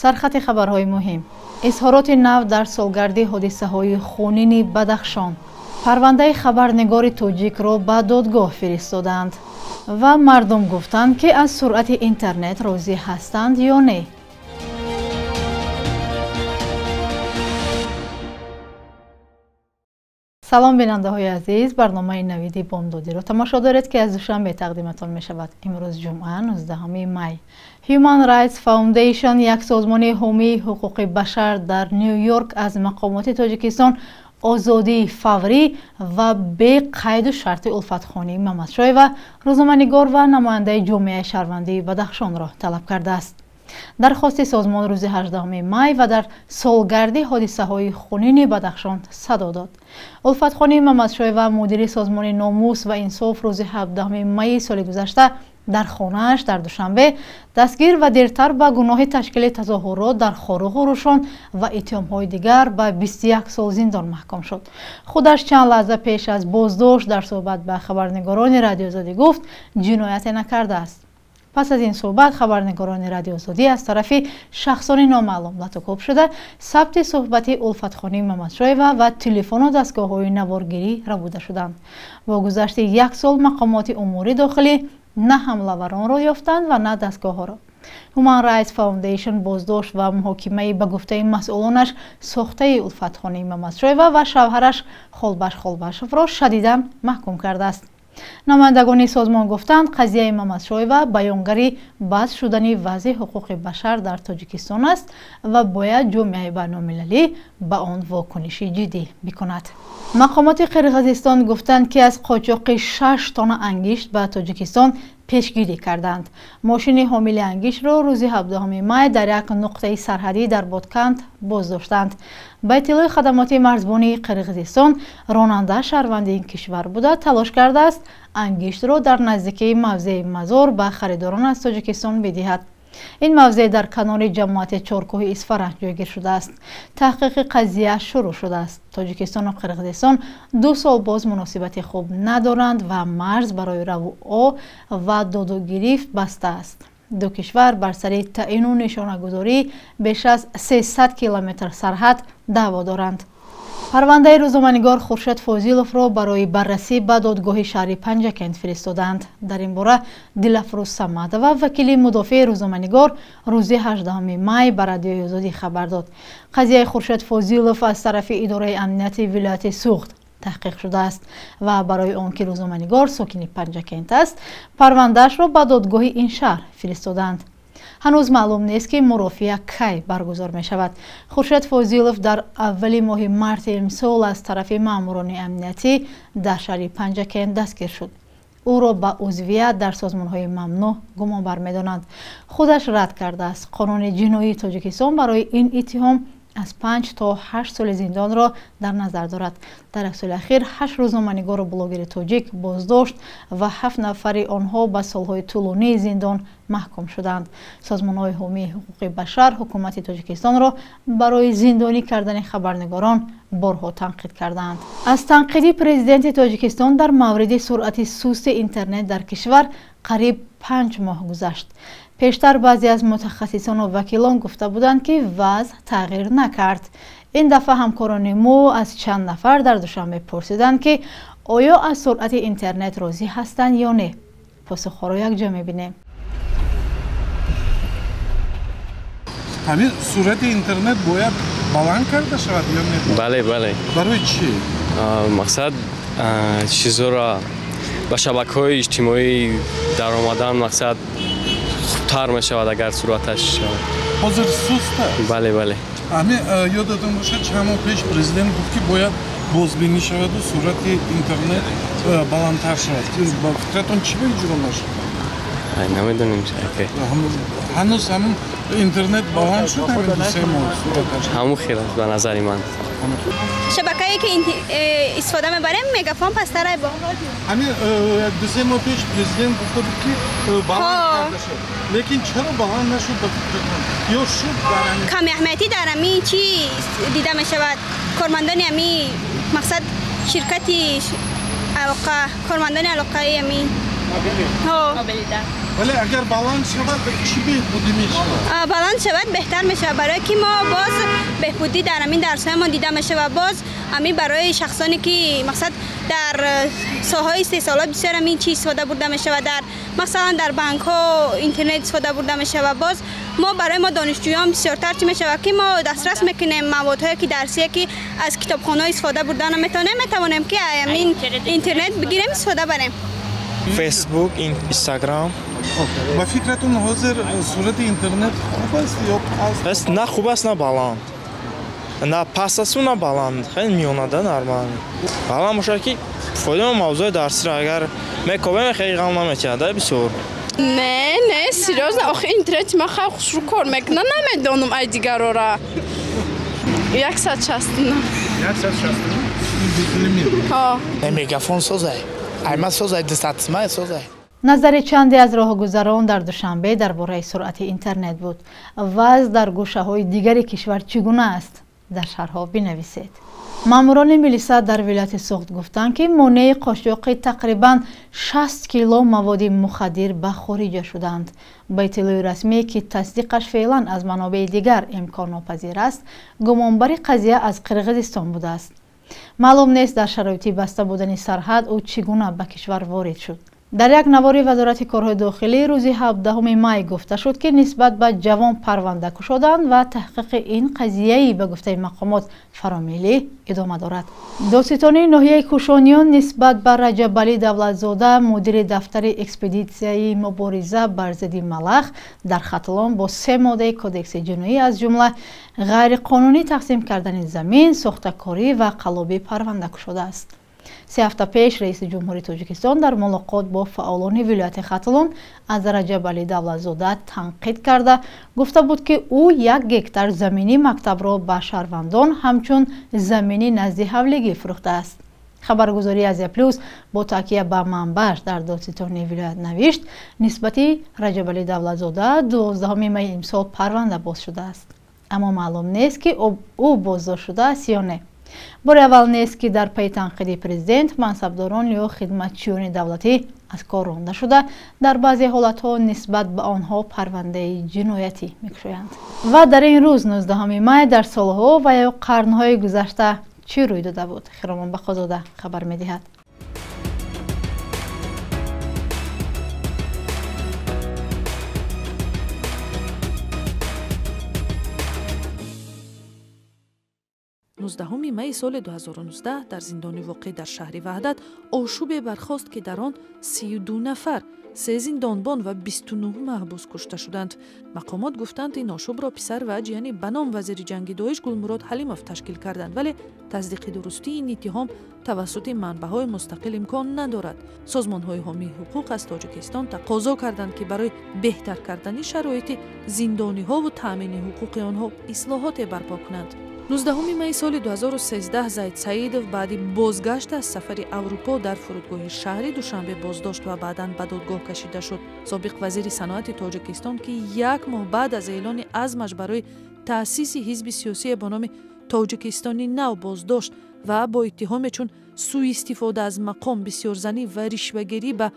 Сархати хабарҳои муҳим. Изҳороти нав дар солгарди ҳодисаҳои хунини Бадахшон. Парвандаи хабарнигори тоҷикро ба додгоҳ фиристоданд ва мардум гуфтанд, ки аз суръати интернет розӣ ҳастанд ё не. Салом, бинандаҳои азиз, барномаи навиди бомдодиро тамошо доред, ки аз Душанбе тақдиматон мешавад. Имрӯз ҷумъа, 19 май. Human Rights Foundation, як созмони ҳомии ҳуқуқи башар дар Ню-Йорк, аз мақомоти Тоҷикистон озодии фаврӣ ва беқайду шарти Улфатхонӣ Мамадшоева, рӯзноманигор ва намояндаи ҷомеаи шаҳрвандии Бадахшонро талаб кардааст. Дархости созмон рӯзи 18 май ва дар солгарди ҳодисаҳои хунини Бадахшон садо дод. Улфатхонӣ Мамадшоева, мудири созмони Номус ва инсоф, рӯзи 17 майи соли гузашта дар хонааш дар Душанбе дастгир ва дертар ба гуноҳи ташкили тазоҳурот дар Хоруғу Рӯшон ва иттиҳомҳои дигар ба 21 сол зиндон маҳкум шуд. Худаш чанд лаҳза пеш аз боздошт дар суҳбат ба хабарнигорони Радиоозодӣ гуфт, ҷинояте накардааст. Пас аз ин суҳбат хабарнигорони Радиоозодӣ аз тарафи шахсони номаълум латукӯб шуда, сабти суҳбати Улфатхонӣ Мамадшоева ва телефону дастгоҳҳои наворгирӣ рабуда шуданд. Бо гузашти як сол мақомоти умури дохилӣ на ҳамлаваронро ёфтанд ва на дастгоҳҳоро. Human Rights Foundation боздошт ва муҳокимаи ба гуфтаи масъулонаш сохтаи Улфатхонӣ Мамадшоева ва шавҳараш Холбаш Холбашовро шадидан маҳкум кардааст. Намояндагони созмон гуфтанд, қазияи Мамадшоева баёнгари бад шудани вазъи ҳуқуқи башар дар Тоҷикистон аст ва бояд ҷомеаи байналмилалӣ ба он вокуниши ҷиддӣ бикунад. Мақомоти Қирғизистон гуфтанд, ки аз қочоқи 6 тонна ангишт ба Тоҷикистон пешгирӣ карданд. Мошини ҳомили ангиштро рӯзи 17 май дар як нуқтаи сарҳадӣ дар Бодканд боздоштанд. Ба иттилои хадамоти марзбонии Қирғизистон, ронанда шаҳрванди ин кишвар буда, талош кардааст ангиштро дар наздикии мавзеи Мазор ба харидорон аз Тоҷикистон бидиҳад. Ин мавзеъ дар канори ҷамоати Чоркӯҳи Исфара ҷойгир шудааст. Таҳқиқи қазия шурӯъ шудааст. Тоҷикистону Қирғизистон 2 сол боз муносибати хуб надоранд ва марз барои раву о ва додугирифт баста аст. Ду кишвар бар сари таъину нишонагузорӣ беш аз 300 километр сарҳад даъво доранд. Парвандаи рӯзноманигор Хуршед Фозиловро барои баррасӣ ба додгоҳи шаҳри Панҷакент фиристоданд. Дар ин бора Дилафрӯз Самадова, вакили мудофеи рӯзноманигор, рӯзи 18 май ба Радиои Озодӣ хабар дод. Қазияи Хуршед Фозилов аз тарафи идораи амнияти вилояти Суғд таҳқиқ шудааст ва барои он ки рӯзноманигор сокини Панҷакент аст, парвандаашро ба додгоҳи ин шаҳр фиристоданд. Ҳанӯз маълум нест, ки мурофиа кай баргузор мешавад. Хуршед Фозилов дар аввали моҳи марти имсол аз тарафи маъмурони амниятӣ дар шаҳри Панҷакент дастгир шуд. Ӯро ба узвият дар созмонҳои мамнӯъ гумонбар медонанд. Худаш рад кардааст. Қонуни ҷиноии Тоҷикистон барои ин иттиҳом аз 5 то 8 соли зиндонро дар назар дорад. Дар як соли ахир 8 рӯзноманигору блогери тоҷик боздошт ва 7 нафари онҳо ба солҳои тӯлонии зиндон маҳкум шуданд. Созмонҳои ҳомии ҳуқуқи башар ҳукумати Тоҷикистонро барои зиндонӣ кардани хабарнигорон борҳо танқид карданд. Аз танқиди президенти Тоҷикистон дар мавриди суръати сусти интернет дар кишвар қариб 5 моҳ гузашт. Пештар баъзе аз мутахассисону вакилон гуфта буданд, ки вазъ тағйир накард. Ин дафъа ҳамкорони мо аз чанд нафар дар Душанбе пурсиданд, ки оё аз суръати интернет розӣ ҳастанд ё не. Посухҳоро якҷо мебинем. Ҳамин суръати интернет бояд баланд карда шавад ё не? Бале, бале. Барои чӣ? Мақсад чизоро ба шабакаҳои иҷтимоӣ даромадан мақсад хубтар мешавад, агар суръаташ шавад. Ҳозир суст аст? Бале, бале. Ҳамин ёдатон бошад, чанд моҳ пеш президент гуфт, ки бояд бозбинӣ шаваду суръати интернет баландтар шавад. Ба фикратон чӣ ба иҷро нашуд? Намедонем. Ҳанӯз ҳамин интернет баланд шуд ҳамин 2-3 моҳ суръаташ? Ҳамун хел аст ба назари ман. Шабакае ки истифода мебарем, Мегафон пасттар бо. Ҳамин 2-3 моҳ пеш президент гуфта буд, ки баланд карда шуд. Лекин чаро баланд нашуд ба фикратон? Ё шуд дар ҳамин? Камиаҳамиятӣ дар ҳамин чӣ дида мешавад? Кормандони ҳамин мақсад ширкати алоқа, кормандони алоқаи ҳамин Вале агар баланд шавад, чӣ беҳбудӣ мешавад? Баланд шавад беҳтар мешавад, барое ки мо боз беҳбудӣ дар ҳамин дарсҳоямон дида мешавад. Боз ҳамин барои шахсоне ки мақсад дар соҳаҳои истеҳсолот бисёр ҳамин чиз истифода бурда мешавад, дар масалан дар банкҳо интернет истифода бурда мешавад. Боз мо барои мо донишҷӯён бисёртар чӣ мешавад ки мо дастрас мекунем маводҳое ки дарсие ки аз китобхонаҳо истифода бурда наметавонем, метавонем ки ҳамин интернет бигирем, истифода барем. Фейсбук, Инстаграм. Ба фикратон ҳозир сурати интернет хуб аст ё паст? На хуб аст, на баланд. На паст асту, на баланд. Хеле миёнада, нормал. Баланд бошад ки фоида мавзӯи дарсиро агар мекобем, хеле ғам наметиҳад, бисёр. Не, не, серьёзно, охи интернети ман хеле хушрӯ кор мекунад, намедонам ай дигарора. 169. 169? Ҳо. Мегафон созай. Айма созай, дастатсмай созай. Назари чанде аз роҳгузарон дар Душанбе дар бораи суръати интернет буд. Вазъ дар гӯшаҳои дигари кишвар чӣ гуна аст? Дар шарҳҳо бинависед. Маъмурони милиса дар вилояти Суғд гуфтанд, ки монеи қочоқи тақрибан 60 кило маводи мухаддир ба хориҷа шуданд. Ба иттилои расмӣ, ки тасдиқаш феълан аз манобеи дигар имконнопазир аст, гумонбари қазия аз Қирғизистон будааст. Маълум нест дар шароити баста будани сарҳад ӯ чӣ гуна ба кишвар ворид шуд. Дар як навори Вазорати корҳои дохилӣ рӯзи 17 май гуфта шуд, ки нисбат ба ҷавон парванда кушоданд ва таҳқиқи ин қазияи ба гуфтаи мақомот фаромиллӣ идома дорад. Додситонии ноҳияи Кӯшониён нисбат ба Раҷабалӣ Давлатзода, мудири дафтари экспедитсияи мубориза бар зидди малах дар Хатлон бо 3 моддаи кодекси ҷиноӣ, аз ҷумла ғайриқонунӣ тақсим кардани замин, сохтакорӣ ва қаллобӣ парванда кушодааст. 3 ҳафта пеш раиси ҷумҳури Тоҷикистон дар мулоқот бо фаъолони вилояти Хатлон аз Раҷабалӣ Давлатзода танқид карда гуфта буд, ки ӯ 1 гектар замини мактабро ба шаҳрвандон ҳамчун замини назди ҳавлигӣ фурӯхтааст. Хабаргузории Азия Плюс бо такя ба манбаъш дар додситонии вилоят навишт, нисбати Раҷабалӣ Давлатзода 12 майи имсол парванда боз шудааст. Аммо маълум нест, ки ӯ боздошт шудааст ё не. Бори аввал нест, ки дар пайи танқиди президент мансабдорон ё хидматчиёни давлатӣ аз кор ронда шуда, дар баъзе ҳолатҳо нисбат ба онҳо парвандаи ҷиноятӣ мекушоянд. Ва дар ин рӯз 19 май дар солҳо ва ё қарнҳои гузашта чӣ рӯй дода буд? Хиромон Бақозода хабар медиҳад. 19 майи соли 2019 дар зиндони воқеъ дар шаҳри Ваҳдат ошӯбе бархост, ки дар он 32 нафар, 3 зиндонбон ва 29 маҳбус кушта шуданд. Мақомот гуфтанд, ин ошӯбро писар ва ҷияни ба ном вазири ҷанги Доиш Гулмурод Ҳалимов ташкил карданд, вале тасдиқи дурустии ин иттиҳом тавассути манбаъҳои мустақил имкон надорад. Созмонҳои ҳомии ҳуқуқ аз Тоҷикистон тақозо карданд, ки барои беҳтар кардани шароити зиндониҳову таъмини ҳуқуқи онҳо ислоҳоте барпо кунанд. 19 майи соли 2013 Зайд Саидов баъди бозгашт аз сафари Аврупо дар фурудгоҳи шаҳри Душанбе боздошт ва баъдан ба додгоҳ кашида шуд. Собиқ вазири саноати Тоҷикистон, ки як моҳ баъд аз эълони азмаш барои таъсиси ҳизби сиёсие бо номи Тоҷикистони нав боздошт ва бо иттиҳоме чун сӯистифода аз мақом, бисёрзанӣ ва ришвагирӣ ба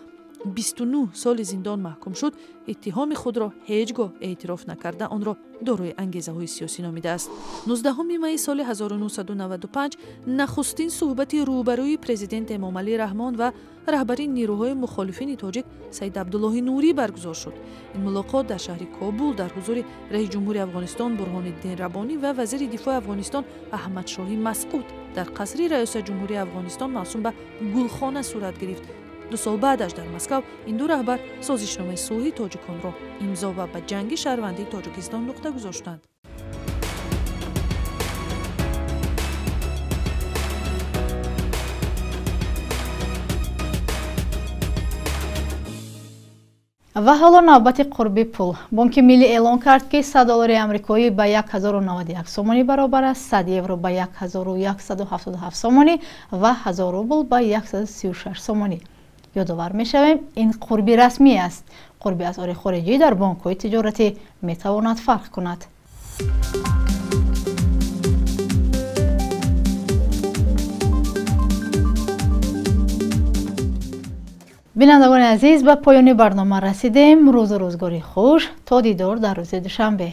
29 соли зиндон маҳкум шуд, иттиҳоми худро ҳеҷ гоҳ эътироф накарда, онро дорои ангезаҳои сиёсӣ номидааст. 19 майи соли 1995 нахустин суҳбати рӯбарӯи президент Эмомалӣ Раҳмон ва раҳбари нерӯҳои мухолифини тоҷик Саид Абдуллоҳи Нурӣ баргузор шуд. Ин мулоқот дар шаҳри Кобул дар ҳузури раиси ҷумҳури Афғонистон Бурҳониддин Рабонӣ ва вазири дифои Афғонистон Аҳмадшоҳи Масъуд дар қасри раёсати ҷумҳурии Афғонистон мавсум ба Гулхона сурат гирифт. 2 сол баъдаш дар Москав ин ду раҳбар созишномаи сулҳи тоҷиконро имзо ва ба ҷанги шаҳрвандии Тоҷикистон нуқта гузоштанд. Ва ҳоло навбати қурби пул. Бонки Миллӣ эълон кард, ки 100 доллари амрикоӣ ба 1091 сомонӣ баробар аст, 100 евро ба 1177 сомонӣ ва 1000 рубл ба 136 сомонӣ. Ёдовар мешавем, ин қурби расмӣ аст. Қурби асъори хориҷӣ дар бонкҳои тиҷоратӣ метавонад фарқ кунад. Бинандагони азиз, ба поёни барнома расидем. Рӯзу рӯзгори хуш, то дидор дар рӯзи душанбе.